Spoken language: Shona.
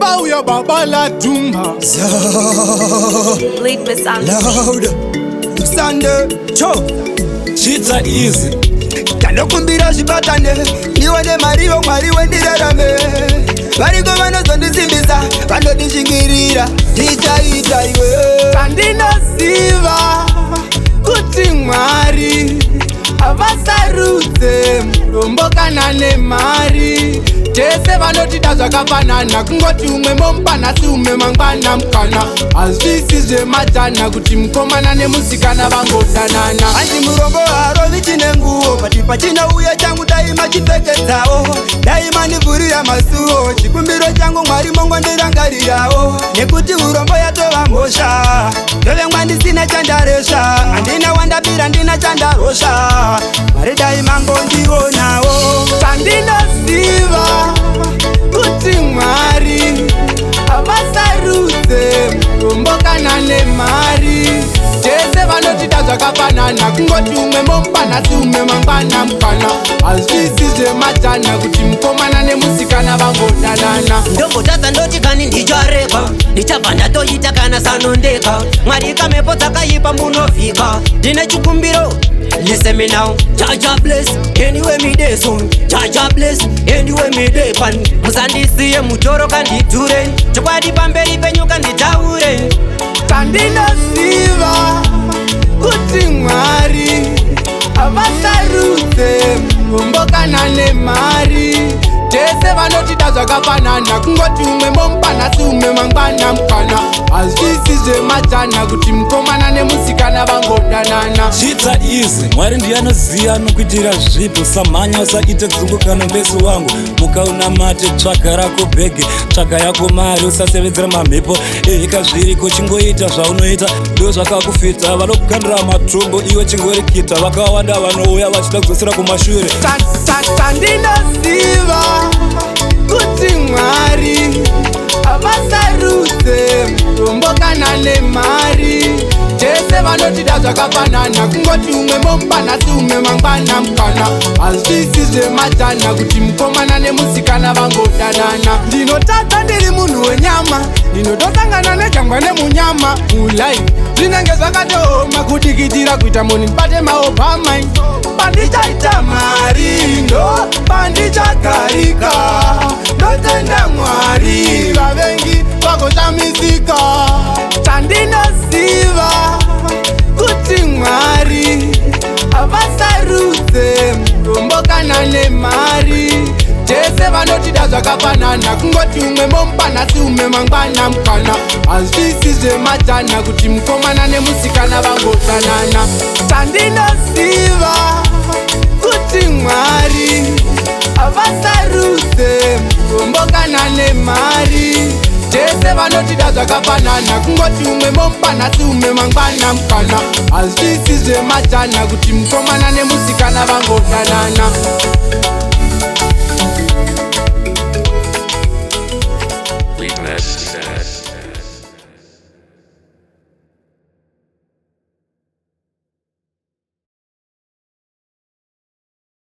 Vauya baba Ladhumba. Lead Miss on Loud Sunday Cho. Chita easy. Tanokumbira zvibatane, ndiwane mariwo, Mwari wendirarame. Variko vanozondisimbisa, vanodishingirira, ndichaita iwe. Chandinoziva kuti Mwari havasarudze murombo kana nemari. Tese vanotida zvakafanana, kungoti umwe momupa nhasi, umwe mangwana mukana. Hazvisi zvemajana kuti mukomana nemusikana vangodanana. Hanzi murombo harovi chine nguo, pati pachinauya changu dai machipfekedzawo, dai mandivhurira masuo. Chikumbiro changu, Mwari, mongondirangarirawo, nekuti urombo yatova mhosva. Ndovengwa ndisina chandaresva, handina wandabira, ndina chandarosva. Mwari, dai mangondionawo. Chandinoziva kuti Mwari havasarudze murombo kana nemari. Tese vanotida zvakafanana, kungoti umwe momupa nhasi, umwe mangwana mukana. Hazvisi zvemajana kuti mukomana nemusikana vangodanana. Ndombotadza, ndoti kani ndichareka, ndichabva ndatoita kana sanondeka. Mwari, kamhepo dzakaipa munovhika. Ndine chikumbiro. Listen me now. Jah Jah bless anyway me dey so. Jah Jah bless anyway me dey pan. Musandisiye mutoro kandidhure. Chokwadi pamberi penyu kanditaure. Chandinoziva kuti Mwari havasarudze murombo kana nemari. Tese vanotida zvakafanana, kungoti umwe momupa nhasi, umwe mangwana mukana. Hazvisi zvemajana kuti mukomana nemusikana vangodanana. Chita easy. Mwari ndiye anoziva anokuitira zvipo. Samhanya, usaite dzungu kana mbesi wangu. Mukaunamate, tsvaga rako bhegi, tsvaga yako mari, usasevedzera mamhepo. Eheka, zviriko, chingoita zvaunoita, ndo zvakakufita. Vanokukandira matombo, iwe chingorikita. Vakawanda vanouya vachida kudzosera kumashure. Chandinoziva kuti Mwari havasarudze murombo kana nemari. Tese vanotida zvakafanana, kungoti umwe momupa nhasi, umwe mangwana mukana. Hazvisi zvemajana kuti mukomana nemusikana vangodanana. Ndinotadza, ndiri munhu wenyama, ndinotosangana nejangwa nemunyama. Mulife zvinenge zvakatooma, kudikitira kuita moni ndibate maObama. Pandichaita mari ndo pandichagarika. Ndotenda Mwari, vavengi vagoshamisika. Chandinoziva kuti Mwari havasarudze murombo kana nemari. Tese vanotida zvakafanana, kungoti umwe momupa nhasi, umwe mangwana mukana. Hazvisi zvemajana kuti mukomana nemusikana vangodanana. Chandinoziva kuti Mwari havasarudze murombo kana nemari. Tese vanotida zvakafanana, kungoti umwe momupa nhasi, umwe mangwana mukana. Hazvisi zvemajana kuti mukomana nemusikana vangodanana.